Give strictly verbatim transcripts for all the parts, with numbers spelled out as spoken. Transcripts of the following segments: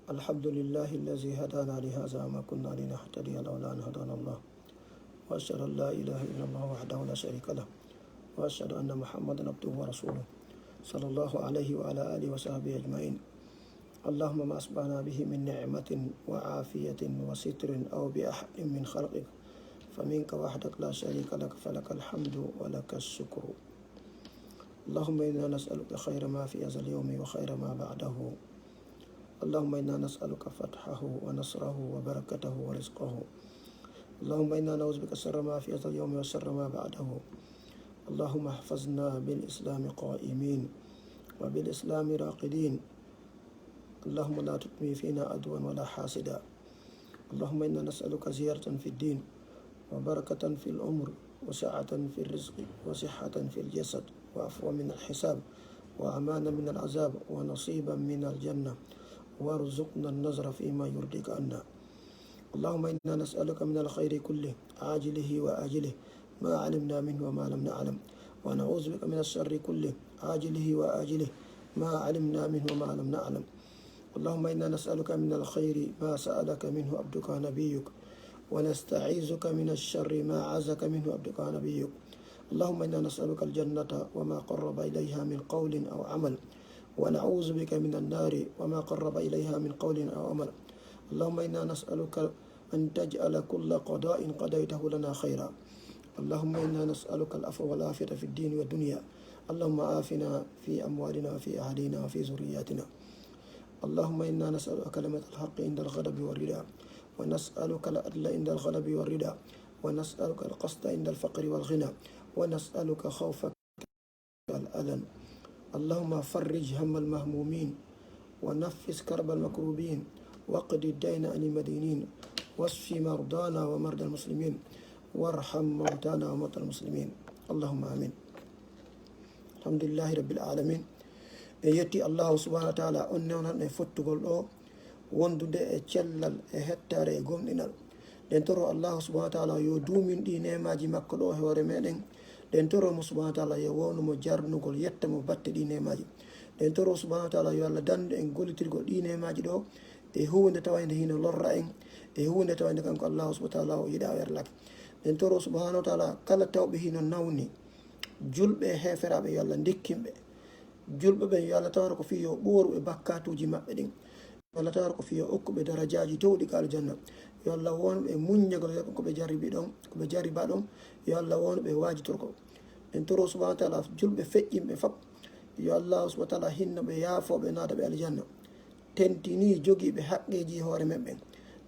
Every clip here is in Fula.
الحمد لله الذي هدانا لهذا وما كنا لنهتدي لولا أن هدانا الله. وأشهد أن لا إله إلا الله وحده لا شريك له. وأشهد أن محمدا عبده ورسوله. صلى الله عليه وعلى آله وصحبه أجمعين. اللهم ما أصبحنا به من نعمة وعافية وستر أو بأحد من خلقك فمنك وحدك لا شريك لك فلك الحمد ولك الشكر. اللهم إنا نسألك خير ما في هذا اليوم وخير ما بعده. اللهم إنا نسألك فتحه ونصره وبركته ورزقه. اللهم إنا نعوذ بك شر ما في هذا اليوم وشر ما بعده. اللهم احفظنا بالإسلام قائمين وبالإسلام راقدين. اللهم لا تدمي فينا عدوا ولا حاسدا. اللهم إنا نسألك زيادة في الدين وبركة في العمر وسعة في الرزق وصحة في الجسد وعفوا من الحساب وأمانا من العذاب ونصيبا من الجنة وارزقنا النظر فيما يرضيك عنا. اللهم إنا نسألك من الخير كله عاجله وآجله ما علمنا منه وما لم نعلم ونعوذ بك من الشر كله عاجله وآجله ما علمنا منه وما لم نعلم. اللهم إنا نسألك من الخير ما سألك منه عبدك ونبيك ونستعيذك من الشر ما عزك منه عبدك ونبيك. اللهم إنا نسألك الجنة وما قرب إليها من قول أو عمل ونعوذ بك من النار وما قرب إليها من قول أو عمل. اللهم إنا نسألك أن تجعل كل قضاء قضيته لنا خيرا. اللهم إنا نسألك العفو والعافية في الدين والدنيا. اللهم عافنا في أموالنا وفي أهلنا وفي ذرياتنا. اللهم إنا نسألك كلمة الحق عند الغضب والرضا، ونسألك العدل عند الغضب والرضا، ونسألك القسط عند الفقر والغنى، ونسألك خوفك الألم. اللهم فرج هم المهمومين، ونفس كرب المكروبين، واقض الدين عن المدينين، واشف مرضانا ومرضى المسلمين، وارحم موتانا وموتى المسلمين. اللهم آمين. الحمد لله رب العالمين. En yetti Allahu subhanahu wa ta'ala, on newnan e fottugol ɗo, wondude e cellal, e hettaare, e gomɗinal. Ɗen toro Allahu subhanahu wa ta'ala yo duumin ɗi neemaaji makko ɗo e hoore meɗen. Ɗen toro mo subhanahu wa ta'ala yo wownu mo jarnugol yetta mo batte ɗi neemaaji. Ɗen toro subhanahu wa ta'ala yo Allah dandu en gollitirgol ɗi neemaaji ɗo e huunde tawande hino lorra en, e huunde tawande kanko Allahu subhanahu wa ta'ala o yiɗa o yarlake. Ɗen toro subhanahu wa ta'ala kala tawɓe hino nawni julɓe e heeferaaɓe yo Allah ndikkin ɓe. Julɓe ɓen yo Allah tawar ko fii yo ɓooru ɓe bakkatuuji maɓɓe ɗin. Yo Allah tawar ko fii yo okku ɓe darajaaji towɗi ka aljanna. Yo Allah won ɓe muññagol ko ɓe jarribi ɗon, ko ɓe jarriba ɗon. Yo Allah won ɓe waajitorko. En toro subhanahu wa ta'ala julɓe feƴƴinɓe fop. Yo Allah subhanahu wa ta'ala hinno ɓe, yaafo ɓe, naada ɓe aljanna. Tentini jogiiɓe haqqeeji hoore men ɓen.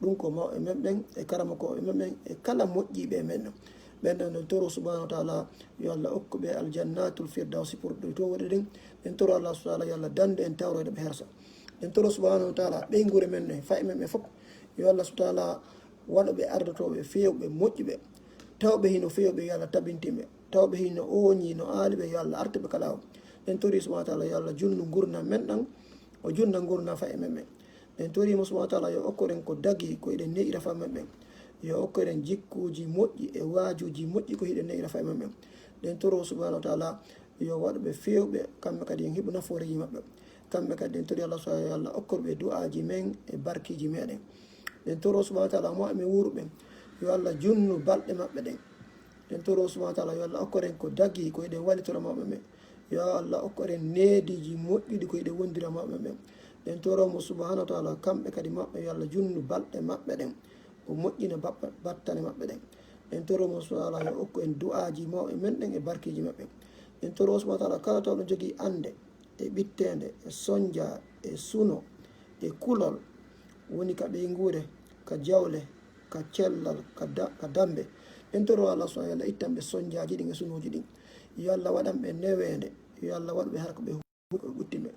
Ɗum ko mawɓe men ɓen e karamokooɓe men ɓen e kala moƴƴiiɓe e men ɗon. Ɓen ɗon en toro subhanahu wa ta'ala yo Allah okku ɓe aljannatul firdawsi pour ɗo to woɗi ɗin. En toro Allah subhanahu wa ta'ala yo Allah dandu en tawroyde ɓe hersa. En toro subhanahu wa ta'ala ɓeynguure men ɗen, faye men ɓe fof. Yo Allah subhanahu wa ta'ala waɗu ɓe ardotooɓe feewɓe moƴƴuɓe. Tawɓe hino feewɓe yo Allah tabintin ɓe. Tawɓe hino ooñi, no aali ɓe, yo Allah artu ɓe ka laawol. En tori subhanahu wa ta'ala yo Allah junnu ngurndan men ɗan, o junna ngurndan faye men ɓen. En tori mo subhanahu wa ta'ala yo okkoren ko dagi ko hiɗen ne'ira faye men ɓen. Yo okkoren jikkuuji moƴƴi e waajuuji moƴƴi ko hiɗen ne'ira faye men ɓen. Ɗen toro subhanahu wa ta'ala yo waɗu ɓe feewɓe, kamɓe kadi en heɓu nafooreeji maɓɓe. Kamɓe kadi en tori Allah subhanahu wa ta'ala yo Allah okkor ɓe du'aaji men e barkiiji meɗen. Ɗen toro subhanahu wa ta'ala mo amin wuuru ɓen, yo Allah junnu balɗe maɓɓe ɗen. Ɗen toro subhanahu wa ta'ala yo Allah okkoren ko dagi ko hiɗen wallitoro maɓɓe ɓen. Yo Allah okkoren neediiji moƴƴuɗi ko hiɗen wondira maɓɓe ɓen. Ɗen toro mo subhanahu wa ta'ala kamɓe kadi maɓɓe yo Allah junnu balɗe maɓɓe ɗen. O moƴƴina baɓɓe, battane maɓɓe ɗen. Ɗen toro mo subhanahu wa ta'ala yo okku en du'aaji mawɓe men ɗen e barkiiji maɓɓe. Ɗen toro subhanahu wa ta'ala kala tawɗo jogii annde e ɓitteende, e sonja, e suno, e kulol, woni ka ɓeynguure, ka jawle, ka cellal, ka da-, ka dambe. Ɗen toro Allah subhanahu wa ta'ala ittan ɓe sonjaaji ɗin e sunooji ɗin. Yo Allah waɗan ɓe neweende, yo Allah waɗu ɓe hara ko ɓe hu-, ko ɓe ɓuttinɓe.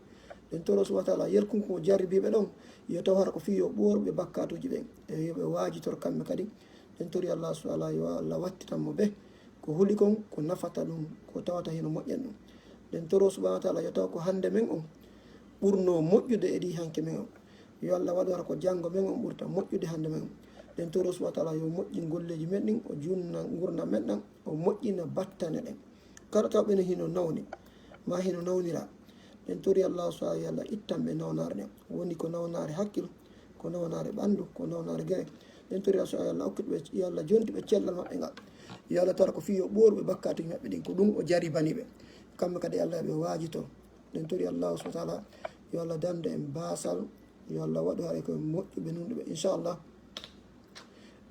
Ɗen toro subhanahu wa ta'ala yalkun ko jarribiiɓe ɗon, yo taw hara ko fii yo ɓooru ɓe bakkaatuuji ɓen, e yo ɓe waajitor kamɓe kadi. Ɗen tori Allah subhanahu wa ta'ala yo Allah wattitan mo ɓe ko huli kon, ko nafata ɗum, ko tawata hino moƴƴan ɗum. Ɗen toro subhanahu wa ta'ala yo taw ko hannde men on ɓurno moƴƴude e ɗi hanki men on. Yo Allah waɗu hara ko janngo men on ɓurta moƴƴude hannde men on. Ɗen toro subhanahu wa ta'ala yo moƴƴin golleeji men ɗin, o junna ngurndan men ɗan, o moƴƴina battane ɗen. Kala taw ɓe no hino nawni, ma hino nawnira. Ɗen tori Allah subhanahu wa ta'ala yo Allah ittan ɓe nawnaare ɗen. Woni ko nawnaare hakkil, ko nawnaare ɓanndu, ko nawnaare gere. Ɗen tori Allah, yo Allah okkitu ɓe, yo Allah jontu ɓe cellal maɓɓe ngal. Yo Allah tara ko fii yo ɓooru ɓe bakkaatuji maɓɓe ɗin, ko ɗum o jaribani ɓe. Kamɓe kadi Allah ɓe waajito. Ɗen tori Allah subhanahu wa taala, yo Allah dandu en baasal, yo Allah waɗu haray ko moƴƴuɓe nunɗuɓe. Inchallah,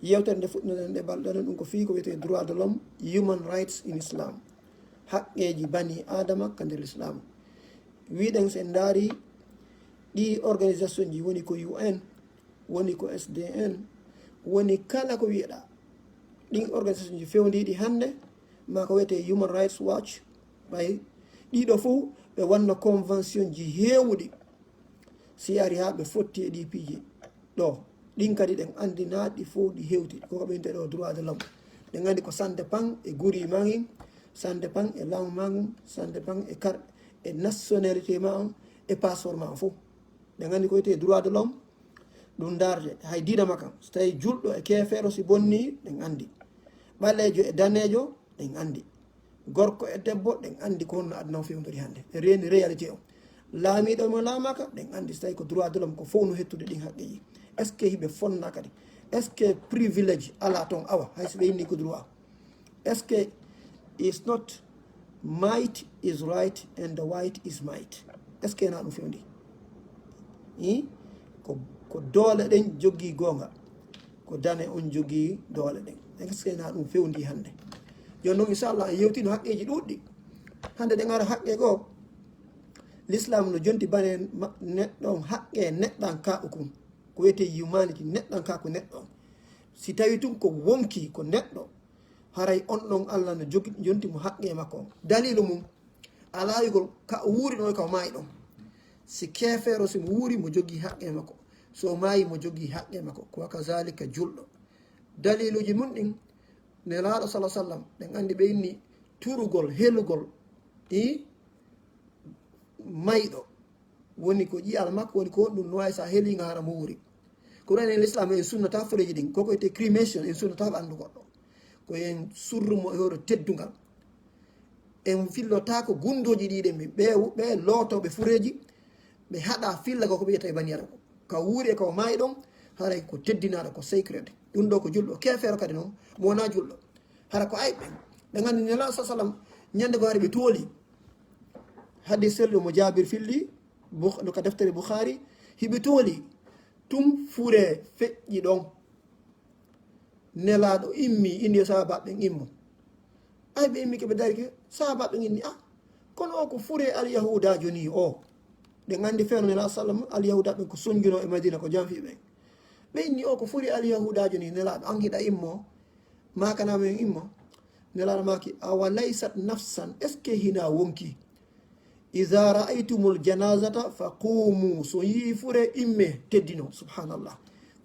yewtere nde fuɗɗoɗen nde balɗoɗen ɗum ko fii ko wiyetee droit de l'homme, human rights in Islam. Haqqeeji bani Adama ka nder Islam. Wiɗen so en ndaari ɗi organisation ji woni ko U N, woni ko S D N, woni kala ko wiyeɗaa. Ɗin organisation ji fewndiiɗi hannde, ma ko wiyetee Human Rights Watch, ɓay ɗiɗo fof ɓe wanno convention ji heewuɗi. Si ari haa ɓe fotti e ɗi piiji ɗo, ɗin kadi ɗen anndi naa ɗi fof ɗi hewti. Ko ko ɓe wiyetee ɗo droit de l'homme. Ɗen anndi ko ça dépend e guri maa ngin, ça dépend e laamu maa ngun, ça dépend e kar-, e nationalité maa on, e passeport maa on fof. Ɗen anndi ko wiyetee droit de l'homme, ɗum ndaarde. Hay diina makka, so tawi julɗo e keefeero si bonni, ɗen anndi. Ɓaleejo e daneejo, ɗen anndi. Gorko e debbo, ɗen anndi ko honno aduna o fewndori hannde. En reeni réalité o. Laamiiɗo mo laamaaka, ɗen anndi so tawi ko droit de l'homme, ko fof no hettude ɗin haqqeeji. Est-ce que hiɓe fonna kadi? Est-ce que privilège alaa toon? Awa, hay so ɓe inni ko droit. Est-ce que it's not might is right and the right is might? Est-ce que na ɗum fewndi? Hi? Ko, ko doole ɗen jogii goonga, ko dane on jogii doole ɗen. Est-ce que na ɗum fewndi hannde? Jooni noon, inchallah, en yewtino haqqeeji ɗuuɗɗi. Hannde ɗen ara haqqe goo, l'islam no jonti bane ma-, neɗɗo on haqqe neɗɗankaaku kun. Ko wiyetee humanity, neɗɗankaaku neɗɗo on. Si tawi tun ko wonkii ko neɗɗo, haray on ɗon Allah no jogi, jonti mo haqqe makko on. Daliilu mum, alaa wi'ugol ka o wuuri ɗon e ka o maayi ɗon. Si keefeero, si mo wuuri, mo jogii haqqe makko. So o maayi, mo jogii haqqe makko. Ko wa kazalika julɗo. Daliiluuji mun ɗin, Nelaaɗo sallallaahu alayhi wa sallam, ɗen anndi ɓe inni turugol, helugol, i mayɗo. Woni ko ƴi'al makko, woni ko honɗum no waawi, so a helii nga hara mo wuuri. Ko ɗum en l'islam en sunnata fureeji ɗin. Ko ko wiyetee cremation, en sunnata ɓanndu goɗɗo. Ko en surru mo e hoore teddungal. En fillotaako gunndooji ɗi ɗen min. Ɓe, ɓe lootooɓe fureeji, ɓe haɗa fillagol ko ɓe wiyata e baniyara ko. Ka wuuri e ka o maayi ɗon, haray ko teddinaaɗo, ko sacred. Ɗum ɗo ko julɗo. Keefeero kadi noon, mo wonaa julɗo. Hara ko ayɓe. Ɓe nganndi Nelaaɗo sallallaahu alayhi wa sallam, ñande goo hari ɓe tooli. Hadiis selluɗo mo Jaabir filli, Bukh-, no ka deftere Bukhaari, hiɓe tooli. Tun furee feƴƴi ɗon. Nelaaɗo immi, inni yo sahaabaaɓe ɓen immo. Ay, ɓe immi ke ɓe dari ke, sahaabaaɓe ɓen inni, "Ah, kono o ko furee alyahuudaajo ni o." Ɗen anndi feere Nelaaɗo sallam, alyahuuda ɓen ko sonjunoo e Madina, ko janfii ɓen. Ɓe inni, "O ko furee alyahuudaajo ni, Nelaaɗo, an hiɗa immo?" Maakana men immo. Nelaaɗo maaki, "Awa laysat nafsan, est-ce que hinaa wonkii? Iza ra'aytumul janazata fa qumu." So yii fure, imme, teddino. Subhanallah.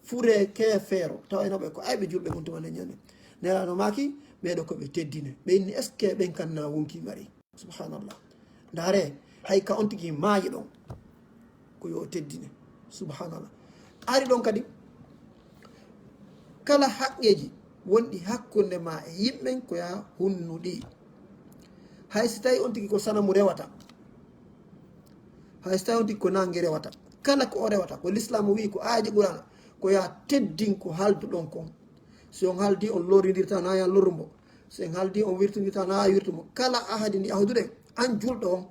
Fure keefeero, tawa eno ɓe ko ayɓe julɓe gon tuma nden ñande. Nelaaɗo maaki, ɓeeɗo ko ɓe teddine. Ɓe inni, "Est-ce que ɓen kan na wonkii mari?" Subhanallah. Ndaare, hay ka on tigi maayi ɗon, ko yo o teddine. Subhanallah. Ari ɗon kadi, kala haqqeeji wonɗi hakkunde ma e yimɓen, ko ya hunnu ɗi. Hay si tawi on tigi ko sanamu rewata, hay si tawi on tigi ko nange rewata, kala ko o rewata, ko lislaamu wi'i, ko aaji Qur'aana, ko ya teddin ko halduɗon kon. Si on haldi, on lorrindirta, na ya lorru mo. Si en haldi, on wirtindirta, na ya wirtu mo. Kala ahadi ndi ahoduɗen, an julɗo on,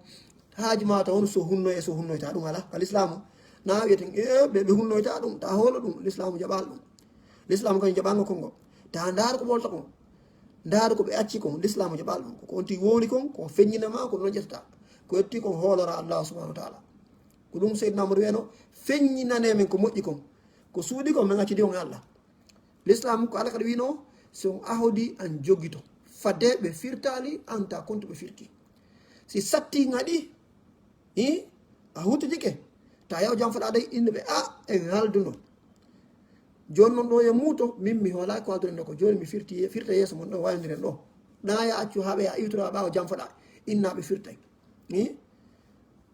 haaju ma taw on so hunnoye, so hunnoyta ɗum alaa. Ka lislaamu, na wiyeten, "Eh, ɓe, ɓe hunnoyta ɗum, ta hoolo ɗum." Lislaamu jaɓaali ɗum. Lislaamu kañum jaɓaango kongo. Ta ndaaru ko ɓolta kon. Ndaaru ko ɓe acci kon, lislaamu jaɓaali ɗum. Ko on tigi wowli kon, ko feññina ma, ko non ƴettata. Ko yetti kon hoolora Allah subhanahu wa taala. Ko ɗum Seydina Umar wiyano, "Feññinane men ko moƴƴi kon. Ko suuɗi kon, men accidi on e Allah." Lislaamu ko Allah kadi wino, si on ahodi an jogito. Fade ɓe firtaali, an ta kontu ɓe firti. Si satti ngaɗi, hi, a hutidike. Ta yaw jam faɗa day innuɓe, "A, en halduno. Jooni non ɗo yo muuto, min mi hoolaa ko halduɗen ɗo ko. Jooni mi firti, firta yeeso mon ɗo, wayondiren ɗo." Na ya accu haa ɓe ya iwtora ɓaawo jam faɗa, inna ɓe firtay. Hi?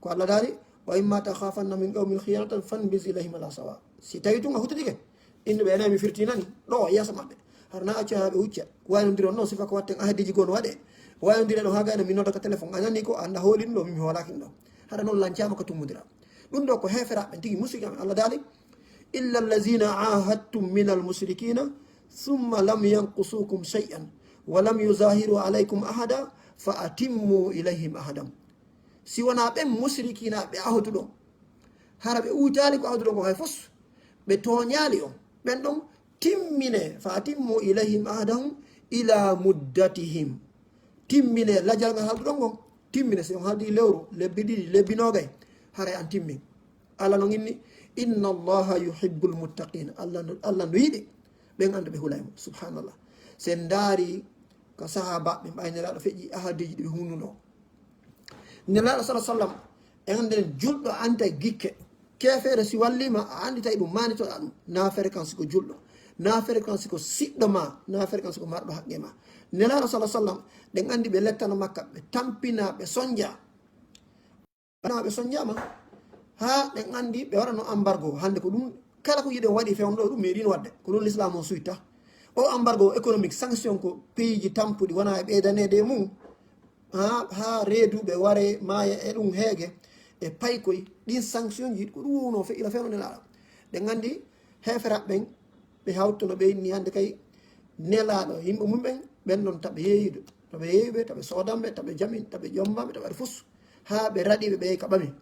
Ko Allah daali, "Wa imma takhafanna min qawmin khiyanatan fanbiz ilayhim ala sawa." Si tawi tun a hutidike, innuɓe, "Enen mi firtinani ɗo yeeso maɓɓe." Hara na accu haa ɓe hucca. Wayondiron non, sifa ko watten ahadiji goo no waɗe. Wayondiren ɗo haa gayno mi nodda ka téléphone. A nani ko, a annda hoolin ɗo, min mi hoolaaki ɗo. Hara non lancaama ko tummodira. Ɗum ɗo ko heeferaaɓe tigi, musiki am, Allah daali, إلا الذين عاهدتم من المشركين ثم لم ينقصوكم شيئا ولم يظاهروا عليكم أحدا فأتموا إليهم عهدهم. Si wonaa ɓen musrikiinaaɓe ɓe ahduɗon, hara ɓe uutaali ko ahduɗon ko hay fus, ɓe tooñaali on, ɓen ɗon timmine, فأتموا إليهم عهدهم إلى مدتهم. Timmine lajal ngal halduɗon ngon, timmine. Si on haldi lewru, lebbi ɗiɗi, lebbi noogay, haray an timmin. Allah non inni, إن الله يحب المتقين. Allah no, Allah no yiɗi ɓen anndu ɓe hulay mo. Subhanallah. Si en ndaari ka sahaabaaɓe ɓen, ɓay Nelaaɗo feƴƴi ahadiiji ɗi ɓe hunnuno. Nelaaɗo sala sallam, en anndi julɗo anndi gikke. Keefeero si walliima, a anndi tawi ɗum maanitoɗaa ɗum. Na fréquence ko julɗo. Na fréquence ko siɗɗo ma. Na fréquence ko marɗo haqqe ma. Nelaaɗo sala sallam, ɗen anndi ɓe lettano Makka, ɓe tampina, ɓe sonja. Ɓana ɓe sonjaama, haa ɗen anndi ɓe waɗano embargo. Hannde ko ɗum, kala ko yiɗen waɗi fewndo ɗum, meeɗino waɗde. Ko ɗum l'islam o suyta. O embargo économique, sanction ko pays ji tampuɗi wona e ɓeydaneede e mum. Haa, haa reeduɓe ware maaya e ɗum heege e paykoy, ɗin sanction ji, ko ɗum wonno fe-, ila fewndo Nelaaɗo. Ɗen anndi heeferaaɓe ɓen, ɓe hawtuno ɓe inni hannde kay Nelaaɗo, yimɓe mum ɓen, ɓen ɗon taɓe yeeyude, taɓe yeeyuɓe, taɓe soodanɓe, taɓe jamin, taɓe ƴommaɓe, taɓe waɗi fus, haa ɓe raɗiɓe, ɓe ka ɓami.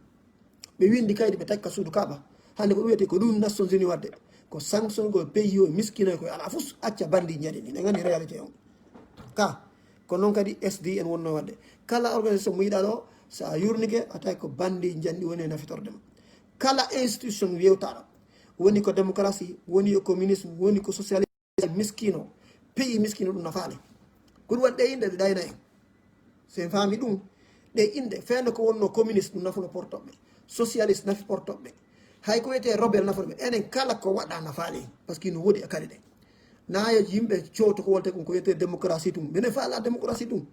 Ɓe windi kaydi, ɓe tagi ka suudu Kaaba. Hannde ko ɗum wiyetee ko ɗum Nations Unies waɗde. Ko sanction, ko pays o miskinoy, ko alaa fus, acca bandi ñande ni. Ɗen anndi réalité on. Ka, ko non kadi S D N wonno waɗde. Kala organisation mo yiɗaa ɗo, so a yurnike, a tawi ko bandi janɗi woni e nafitorde ma. Kala institution yewtaɗo, woni ko démocratie, woni ko communisme, woni ko socialisme, miskino, pays miskino ɗum nafaali. Ko ɗum waɗi ɗe inɗe ɗe ɗayna en. Si en faami ɗum, ɗe inɗe, feewndo ko wonno communiste ɗum nafuno portoɓe, socialiste nafi portoɓe. Hay ko wiyetee rebelle nafuno ɓe. Enen kala ko waɗa nafaali en, parce que no woodi e kadi ɗe. Na yo yimɓe cowto ko wolte kon ko wiyetee démocratie ɗum. Minen faala démocratie ɗum.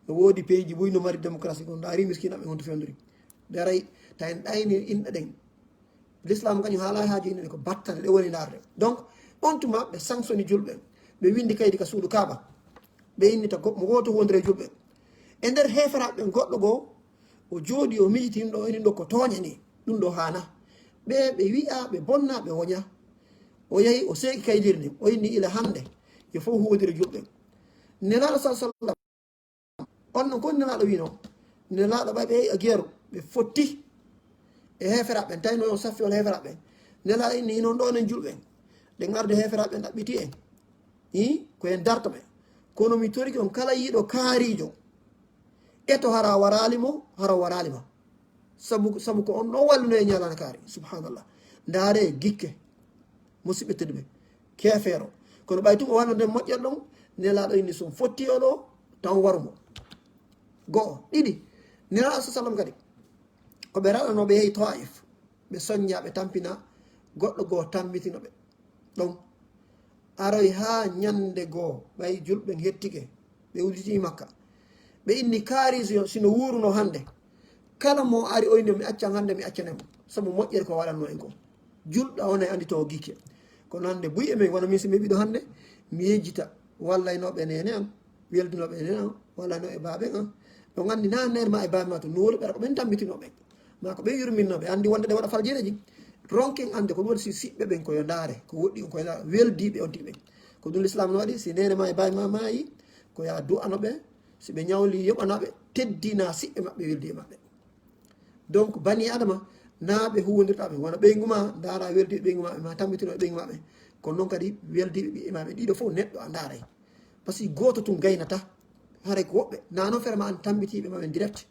No woodi pays ji buy no mari démocratie, kono ndaari miskinaɓe honto fewndori. Ɓe aray, ta en ɗayni inɗe ɗen. L'islam kañum haala haaji enen ko battane ɗe woni ndaarde. Donc, on tuma ɓe sanctioni julɓe. Ɓe windi kaydi ka suudu Kaaba. Ɓe innita go-, mo gooto wondira e julɓe. E nder heeferaaɓe ɓen goɗɗo goo, o jooɗi, o miijiti ɗum ɗo, enen ɗo ko tooñe ni. Ɗum ɗo haana. Ɓe, ɓe wi'a, ɓe bonna, ɓe woña. O yahi, o seeki kaydiri ndin. O inni ila hannde, yo fof huwondira julɓe. Nelaaɗo sal sallam, on non ko Nelaaɗo wino. Nelaaɗo ɓay ɓe yehi a geeru, ɓe fotti e heeferaaɓe ɓen, tawi no on saffi walla heeferaaɓe ɓen. Nelaaɗo inni, hinon ɗo onon julɓe. Ɗen arde heeferaaɓe ɓen ɗaɓɓiti en. Hi, ko en darta ɓe. Kono mi torike on kala yiɗo kaariijo. Eto hara waraali mo, hara waraali ma. Sabu, sabu ko on ɗon walluno e ñalaande kaari. Subhanallah. Ndaare gikke. Musidɓe tedduɓe. Keefeero. Kono ɓay tun o wanno nden moƴƴere ɗon, Nelaaɗo inni so on fotti o ɗo, taw waru mo. Go'o. Ɗiɗi. Nelaaɗo sa sallam kadi. Ko ɓe raɗanoo ɓe yehi Taif. Ɓe soñña, ɓe tampina. Goɗɗo goo tammitino ɓe. Ɗon. Aroy haa ñande goo, ɓay julɓe hettike. Ɓe udditi Makka. Ɓe inni kaari si, si no wuuruno hannde. Kala mo ari o inni mi accan hannde, mi accanay mo. Sabu moƴƴere ko waɗanno en kon. Julɗo on e anndi to gikke. Kono hannde buy e men, wano min si mi ɓiɗo hannde, mi yejjita wallaynoɓe nene am, weldinoɓe nene am, wallaynoɓe baaben am. Ɓe anndi na nene ma e baaben ma to nuwol, ɓe ko ɓen tambitino ɓen. Ma ko ɓen yurminno ɓe, anndi wonde ɗe waɗa faljereji. Ronken annde ko ɗum waɗi si siɓɓe ɓen ko yo ndaare, ko woɗɗi on ko yo ndaare, weldiiɓe on tigi ɓen. Ko ɗum l'islam no waɗi, si nene ma e baaben ma maayi, ko ya du'ano ɓe, si ɓe ñawli yoɓana ɓe, teddina siɓɓe maɓɓe, weldiiɓe maɓɓe. Donc, bani Adama, na ɓe huwondirta ɓe, wona ɓeyngu ma, ndaara weldiiɓe ɓeyngu maɓɓe, ma tambitino ɓeyngu maɓɓe. Kono noon kadi, weldiiɓe ɓiɓɓe maɓɓe, ɗiɗo fof neɗɗo a ndaaray. Parce que gooto tun gaynata, haray ko woɓɓe, na noon feere ma an tambitiiɓe ma ɓen direct.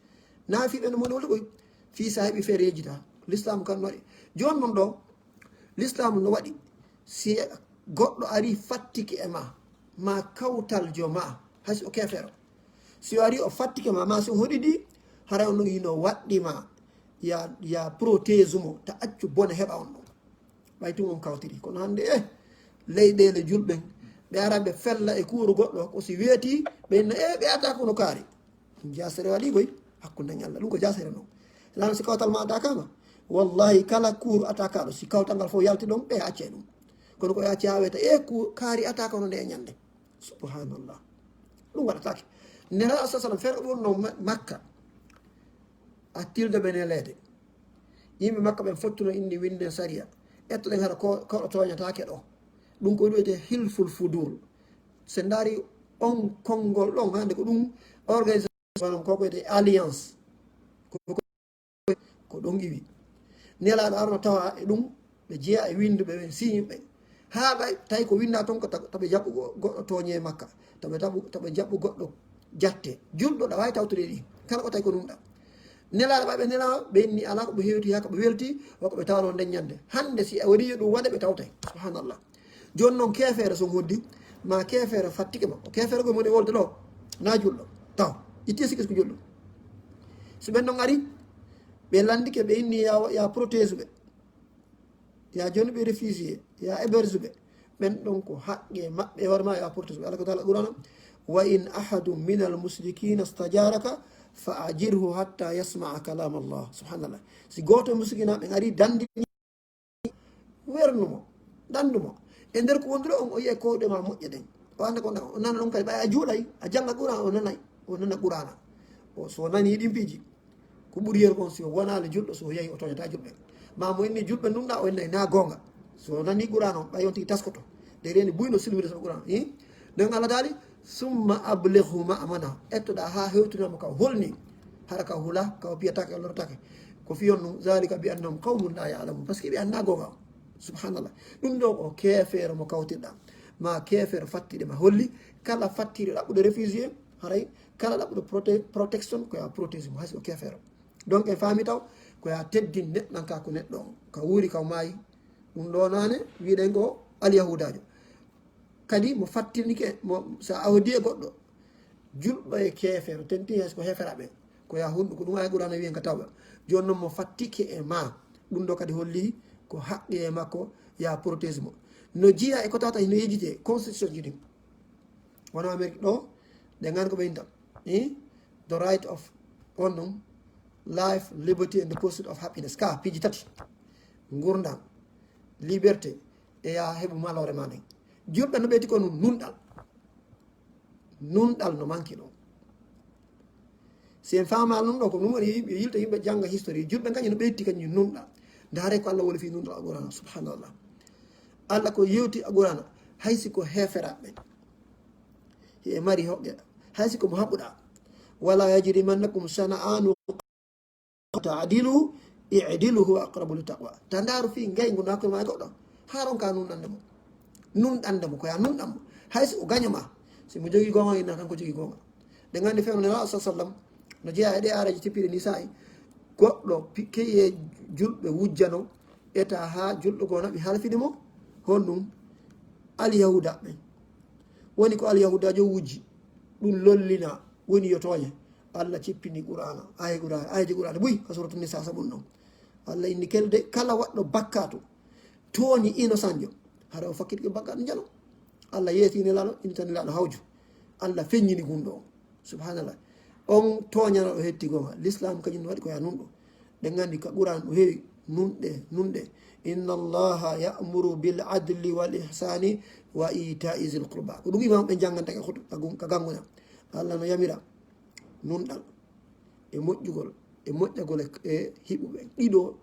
Na fii ɓen no moni woni koy, fii sa heɓi feere yejjita. L'islam kan no waɗi. Jooni noon ɗo, l'islam no waɗi, si goɗɗo ari fattike e ma, ma kawtaljo ma, hay si o keefeero. Si o ari o fattike ma, ma si o hoɗidi, haray on non hino waɗɗi ma, ya, ya protège mo, ta accu bone heɓa on ɗon. Ɓay tun on kawtiri. Kono hannde, eh, leyɗeele julɓe, ɓe ara ɓe fella e kuuru goɗɗo, ko si weeti, ɓe inna, eh, ɓe attaque no kaari. Ɗum jaasere waɗi koy, hakkunde e Allah. Ɗum ko jaasere non. Lan si kawtal ma attaque ma, wallahi, kala kuuru attaque ɗo, si kawtal ngal fof yalti ɗon, ɓe acce ɗum. Kono ko acce haa weeta, eh, ku-, kaari attaque no nde e ñande. Subhanallah. Ɗum waɗataake. Nelaaɗo sa sallam, feere o wonno Ma-, Makka. A tilda ɓe neleede. Yimɓe Makka ɓen fottuno inni winden sariya. Ƴettoɗen hara ko, koɗo tooñataake ɗo. Ɗum ko wiyetee hilful fudul. So ndaari on konngol ɗon, hannde ko ɗum organisation, ko wiyetee alliance. Ko, ko, ko ɗon iwi. Nelaaɗo arno tawa e ɗum, ɓe jeya e winnduɓe ɓen, siñuɓe. Haa ɓay, tawi ko winnda ton ko ta-, taɓe jaɓɓugo goɗɗo tooñe makka. Taɓe taɓu-, taɓe jaɓɓu goɗɗo jatte. Julɗo ɗa waawi tawtude ɗi. Kala ko tawi ko ɗum ɗa. Nelaaɗo ɓay ɓe nelama, ɓe inni alaa ko ɓe hewti haa ko ɓe welti, wa ko ɓe tawano nden ñande. Hannde si a waɗi yo ɗum waɗe, ɓe tawtay. Subhanallah. Jooni noon keefeero so hoddi, ma keefeero fattike ma. Keefeero ko moni wolde ɗo, na julɗo. Taw, itti sikki ko julɗo. So ɓen ɗon ari, ɓe landike, ɓe inni ya, ya protège ɓe. Ya jooni ɓe réfugié, ya héberge ɓe. Ɓen ɗon ko haqqe maɓɓe, hoore ma ya protège ɓe. Allah ko taala Qur'ana, "Wa in ahadun minal mushrikina stajaraka fa ajirhu hatta yasma'a kalam Allah." Subhanallah. Si gooto e musrikinaaɓe ari dandi wernu mo, dandu mo. E nder ko wondiro on, o yi'ay koyɗe ma moƴƴe ɗen. O annda ko nda-, o nana ɗon kadi, ɓay a juuɗay, a jannga Qur'an, o nanay, o nana Qur'ana. O, so o nani ɗin piiji, ko ɓuri yeru kon si o wonaali julɗo, so o yahi o tooñata julɓe. Ma mo inni julɓe nunɗa, o innay na goonga. So o nani Qur'an on, ɓay on tigi taskoto. De reni buyno silmide so Qur'an. Hi? Ɗon Allah daali, "Summa ablighu ma'mana." Ettoɗa haa hewtuna mo ka holni. Hara ka hula, ka o piyatake, o lortake. Ko fiyon ɗum, "Zalika bi annahum qawmun la ya'lamun." Parce que ɓe annda goonga. Subhanallah. Ɗum ɗo ko keefeero mo kawtirɗa. Ma keefeero fattiɗe ma holli. Kala fattiɗo ɗaɓɓude réfugié, haray kala ɗaɓɓuɗo prote-, protection, ko ya protégé mo, hay si ko keefeero. Donc, en faami taw, ko ya teddin neɗɗanka ko neɗɗo on. Ka wuuri, ka maayi. Ɗum ɗo nane, wiɗen ko alyahudaajo. Kadi mo fattinike, mo, so a hoddi e goɗɗo, julɓe e keefeero, tenti hay ko heeferaɓe, ko ya hunɗu, ko ɗum ay Qur'ana wiyen ka tawɓe. Jooni noon mo fattike e ma, ɗum ɗo kadi holli ko haqqe e makko, ya protège mo. No jiya e ko tawata hino yejjite, constitution ji ɗin. Wano Amérique ɗo, ɗe ngani ko ɓe inta. Eh? The right of, on ɗum, life, liberty and the pursuit of happiness. Ka, piiji tati. Ngurndan, liberté, e ya heɓu maloore ma nden. Julɓe no ɓeyti ko nun-, nunɗal. Nunɗal no manki ɗo. Si en faama ɗum ɗo, ko ɗum woni yimɓe, yilta yimɓe jannga history. Julɓe kañum no ɓeyti kañum nunɗal. Ndaare ko Allah woni fii nunɗal Alqur'ana, subhanallah. Allah ko yewti Alqur'ana, hay si ko heeferaɓe. Hiɓe mari hoɓɓe. Hay si ko mo haɓuɗa. Wala yajrimannakum shana'anu ta'dilu, i'dilu huwa aqrabu littaqwa. Ta ndaaru fii ngayngu no hakkunde ma e goɗɗo. Haa ronka nunɗande mo. Nunɗande mo, ko ya nunɗan mo. Hay si o gaño ma. Si mo jogii goonga, inna kanko jogii goonga. Ɗe nganndi fewndo Nelaaɗo sa sallam, no jeyaa e ɗe aareeji teppiɗe ni saa'i. Goɗɗo pi-, keye julɓe wujjano, eta haa julɗo goo naɓi halfini mo. Honɗum? Alyahuuda ɓen. Woni ko Alyahuudaajo wujji. Ɗum lollina. Woni yo tooñe. Allah cippini Qur'aana. Aaye Qur'aana, aayeeji Qur'aana buy ka Suuratu Nisaa saɓun non. Allah inni kelde kala waɗɗo bakkaatu, tooñi innocent jo. Hara o fakkiti ko bakkaatu jalo. Allah yeeti Nelaaɗo, inni tan Nelaaɗo hawju. Allah feññini gunɗo on. Subhanallah. On tooñanooɗo hetti goonga. L'islam kañum no waɗi ko ya nunɗo. Ɗen nganndi ka Qur'aan no heewi nunɗe, nunɗe. Inna Allaha ya'muru bil adli wal ihsani wa ita'i zil qurba. Ko ɗum imam ɓe jannganta ka hutu-, ka gun-, ka ganguña. Allah no yamira nunɗal e moƴƴugol, e moƴƴagol e, e hiɓuɓe. Ɗiɗo,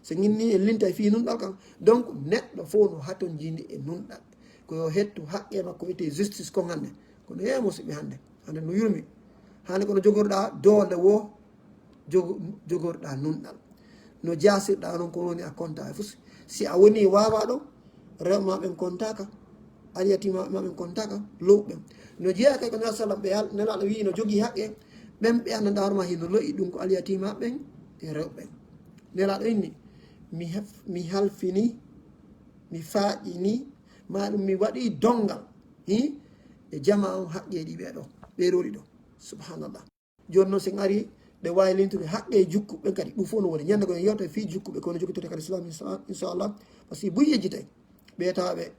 so nginni en lintay fii nunɗal kan. Donc, neɗɗo fof no hatonjini e nunɗal. Ko yo hettu haqqe makko wiyetee justice kon hannde. Kono hee musiɓɓe hannde. Hannde no yurmi. Hannde kono jogorɗaa doole wo jogo-, jogorɗaa nunɗal. No jaasirɗaa noon ko woni a kontaa e fus. Si a woni waawaaɗo, rewɓe ma ɓen kontaaka, alyatima ma ɓen kontaaka, lowɓe ɓen. No jeyaa kay ko Nelaaɗo sallam ɓe al-, Nelaaɗo wiyi no jogii haqqe, ɓen ɓe anndanɗaa hoore ma hino lo'i ɗum ko alyatima ɓen e rewɓe ɓen. Nelaaɗo inni, mi hef-, mi halfini, mi faaƴini, ma ɗum mi waɗi donngal, hi, e jamaa on haqqeeji ɓee ɗo, ɓee ɗo ɗiɗo. Subhanallah. Jooni noon, so en arii, ɗe waawi lintude haqqe e jukkuɓe kadi. Ɗum fof no woni. Ñande goo en yewta fii jukkuɓe, kono jokkitorte kadi Islam, insa-, inchallah. Parce que buy yejjitay. Ɓeetaaɓe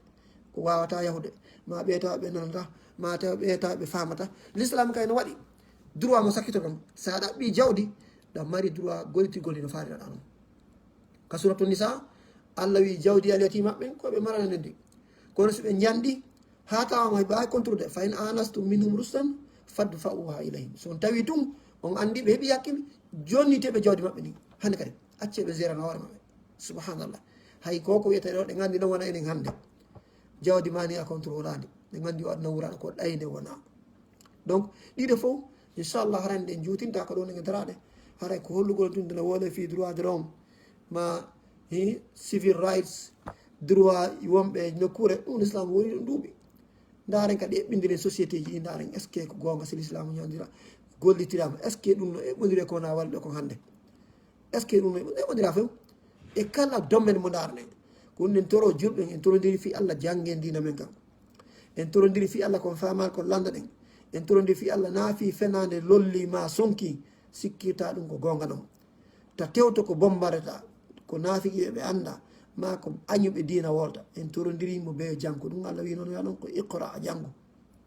ko waawataa yahude, ma ɓeetaaɓe nanata, ma taw ɓeetaaɓe faamata. L'islam kay no waɗi droit mo sakkitoɗon. So a ɗaɓɓii jawdi, ɗa mari droit gollitirgol ndi no faariraɗaa noon. Ka Suuratu Nisaa, Allah wiyi jawdi alyatima ɓen, ko ɓe marana nden ndi. Kono so ɓe njanɗi, haa tawa mo heɓaaki contrôle, "Fa in anastum minhum rushdan fadfa'uha ilayhim." So on tawi tun, on anndi ɓe heɓi hakkil, jonnitee ɓe jawdi maɓɓe ndin. Hannde kadi, accee ɓe gérana hoore maɓɓe. Subhanallah. Hay ko ko wiyetee ɗo, ɗe nganndi noon wona enen hannde. Jawdi ma ni a contrôlaani. Ɗe nganndi o aduna wuraano ko ɗayde wona. Donc, ɗiɗo fof, inchallah, haray ɗen juutinta ko ɗon e daraade. Haray ko hollugol tun dina wole fii droit de l'homme, ma hi civil rights, droit wonɓe nokkuure, ɗum Islam woni ɗum duuɓi. Ndaaren kadi eɓɓindiren société ji ɗi, ndaaren est-ce que ko goonga si l'Islam ñaandira, gollitiraama, est-ce que ɗum no eɓɓondiri ko wona wallude kon hannde? Est-ce que ɗum no eɓɓondira fof? E kala domaine mo ndaarne. Ko ɗum en toro julɓe, en torondiri fii Allah janngen diina men kan. En torondiri fii Allah kon faamal kon lannda ɗen. En torondiri fii Allah naa fii fenaande lolli ma sonki sikkirta ɗum ko goonga non. Ta tewto ko bombareta, ko naafiqiiɓe ɓe annda, ma ko añuɓe diina wolta. En torondiri mo bee janngo. Ɗum Allah wi noon ya ɗon ko iqra a janngo.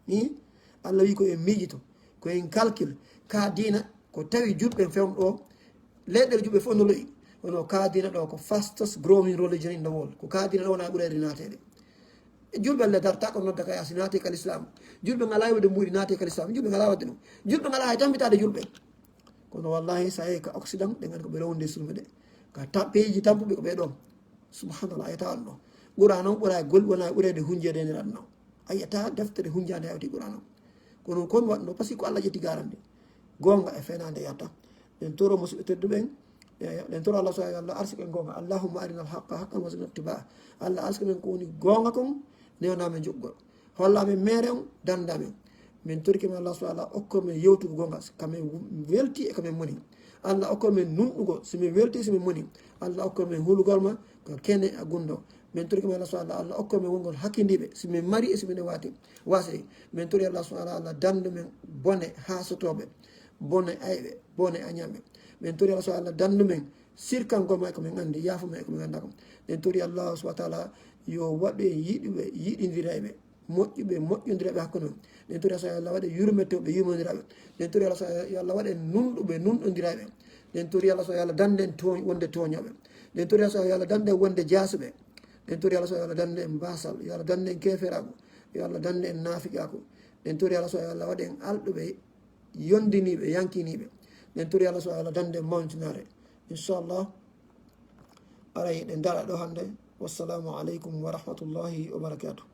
Ni Allah wi ko en miijito, ko en calcul. Ka diina ko tawi julɓe fewn ɗo, leyɗeele julɓe fof no lo'i. Kono ka diina ɗo ko fastest growing religion in the world. Ko ka diina ɗo wona ɓurayde naateede. E julɓe le darta ko nodda ka yaasi naate ka l'islam. Julɓe ngala wonde mbuuɗi naate ka l'islam. Julɓe ngala wadde ɗum. Julɓe ngala hay tambitaade julɓe. Kono wallahi sa yehi ka Occident, ɗe nganndi ko ɓe rewde surme ɗe. Ka ta-, peeji tampuɓe ko ɓe ɗon. Subhanallah, a yiyata on ɗo. Qur'aana on ɓura gol, wona ɓurede hunjeede e nder aduna o. A yiyata deftere hunjaande hawti Qur'aana on. Kono kon waɗno, parce que ko Allah ƴetti garanti. Goonga e fenaande yahta. Ɗen toro musidɓe tedduɓe en, e, ɗen toro Allah so Allah arsike en goonga. Allahumma arina al-haqqa haqqan warzuqna ittiba'a. Allah arsike men ko woni goonga kon, newna men jokkugol. Holla men meere on, dannda men. Min torike ma Allah subhanahu wa ta'ala okko men yewtugo goonga, ka men welti e ka men moni. Allah okko men nunɗugo, si min welti, si min moni. Allah okko men hulugol ma, ka kene a gunndo. Min torike ma Allah subhanahu wa ta'ala, Allah okko men wongol hakkindiiɓe, si min mari e si min waati, wasiri. Min tori Allah subhanahu wa ta'ala, danndu men bone haasotooɓe, bone ayɓe, bone añaɓe. Min tori Allah subhanahu wa ta'ala, danndu men sirkangol ma e ko min anndi, yaafo ma e ko min annda kon. Min tori Allah subhanahu wa ta'ala, yo waɗu en yiɗuɓe, yiɗindirayɓe. Moƴƴuɓe, moƴƴondiraaɓe hakkunde mum. Ɗen tori Allah, yo Allah waɗe yurmetooɓe, yurmondiraaɓe. Ɗen tori Allah, yo Allah waɗe nunɗuɓe, nunɗondiraaɓe. Ɗen tori Allah, yo Allah danndu en tooñ-, wonde tooñooɓe. Ɗen tori Allah, yo Allah danndu en wonde jaasuɓe. Ɗen tori Allah, yo Allah danndu en baasal, yo Allah danndu en keeferaagu, yo Allah danndu en naafiqaaku. Ɗen tori Allah, yo Allah waɗe en alɗuɓe, yondiniiɓe, yankiniiɓe. Ɗen tori Allah, yo Allah danndu en mawntinaare. Inchallah, aray ɗen dara ɗo hannde. Wassalamu aleykum wa rahmatullahi wa barakatuh.